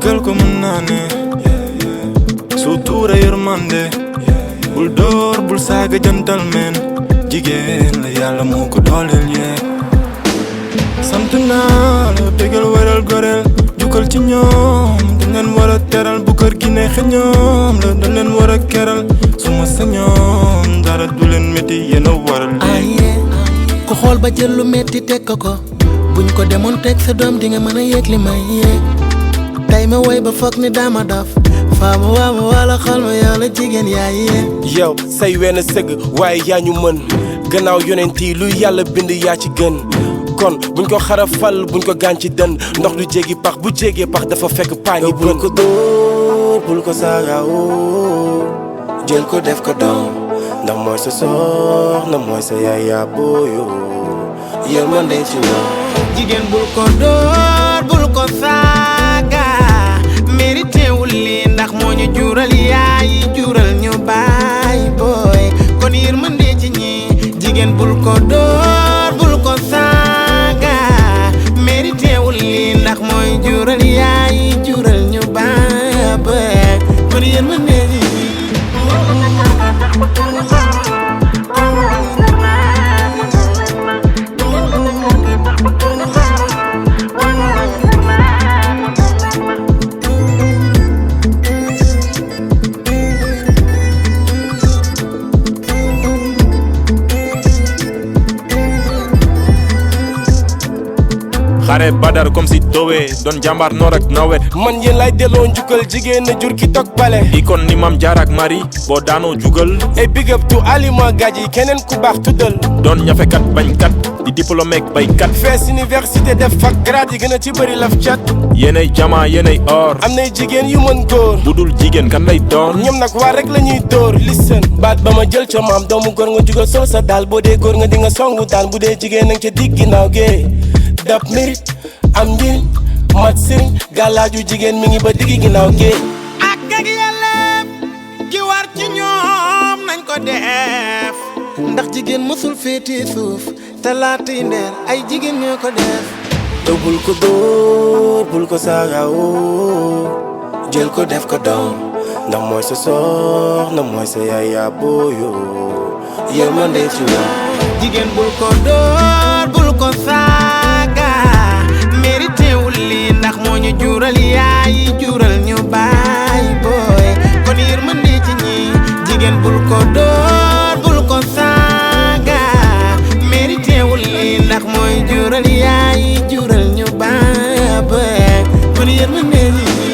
bëggal ko mën naa ne sutura yërmande bul door bul saaga gentleman jigéen la yàlla moo ko dooleel yee sant naa la bégal waral goreel jukkal ci ñoom dañ leen war a teral bu kër gi neexe ñoom la dañ leen war a keral su ma sañoon dara du leen métti yéen a waral aye ku xool ba jël lu metti teg ko buñ ko demoon teg sa doom di nga mën a yëg li may yëg tey ma woy ba foog ni dama daf faama waama wala xal ma yow la jigéen yaay yéen yow say wenn sëgg waaye yaa ñu mën gannaaw yonent yi lu yàlla bind yaa ci gën kon buñ ko xarafal buñ ko gaañ ci dën ndox du jéggi pax bu jéggee pax dafa fekk paa ngi bën ko dóor bul ko saagaawoo jël ko def ko doom ndax mooy sa soxna mooy sa yaay yaa booyoo yërmande ci ñoom jigéen bul ko dóor bul ko saaga mérité wul lii ndax moo ñu jural yaay jural ñu baay booy kon yërmande ci ñi jigéen bul ko dóor bul ko saaga mérité wul lii ndax mooy jural yaay jural ñu baay booy kon yërmande ci ñi xare badar comme si dowee doon jàmbaar noor ak nawet man yéen lay delloo njukkal jigéen na jur ki toog pale ikon ni mam jaar ak mari boo daanoo jugal ay big up to aliment gaaj yi keneen ku baax tuddal doon ñafekat bañkat di diplômé ak baykat fees université def fac grade yi gën a ci bëri laf cat yéenay jama yéenay or am nay jigéen yu mën góor bu dul jigéen kan lay doon ñoom nag waa rek la ñuy dóor listen baat ba ma jël ca maam doomu góor nga jugal sol sa daal boo dee góor nga di nga songu daan bu dee jigéen nag ca digg ginnaaw gee dab mérite am njëriñ mat sëriñ gàllaaju jigéen mi ngi ba digg ginnaaw gee ak yelleef gi war ci ñoom nañ ko def ndax jigéen mësul féete suuf te laati ndeer ay jigéen ñoo ko def te bul ko dóor bul ko saagaawoo jël ko def ko doom ndax mooy sa soxna mooy sa yaay yaa booyoo yërmande ci ñoom jigéen bul ko dóor bul ko saaga mérité wul lii ndax moo ñu jural yaay jural ñu baay booy kon yërmande ci ñi jigéen bul ko dóor bul ko saaga mérité wul lii ndax mooy jural yaay jural ñu baay booy kon yërmande ci ñi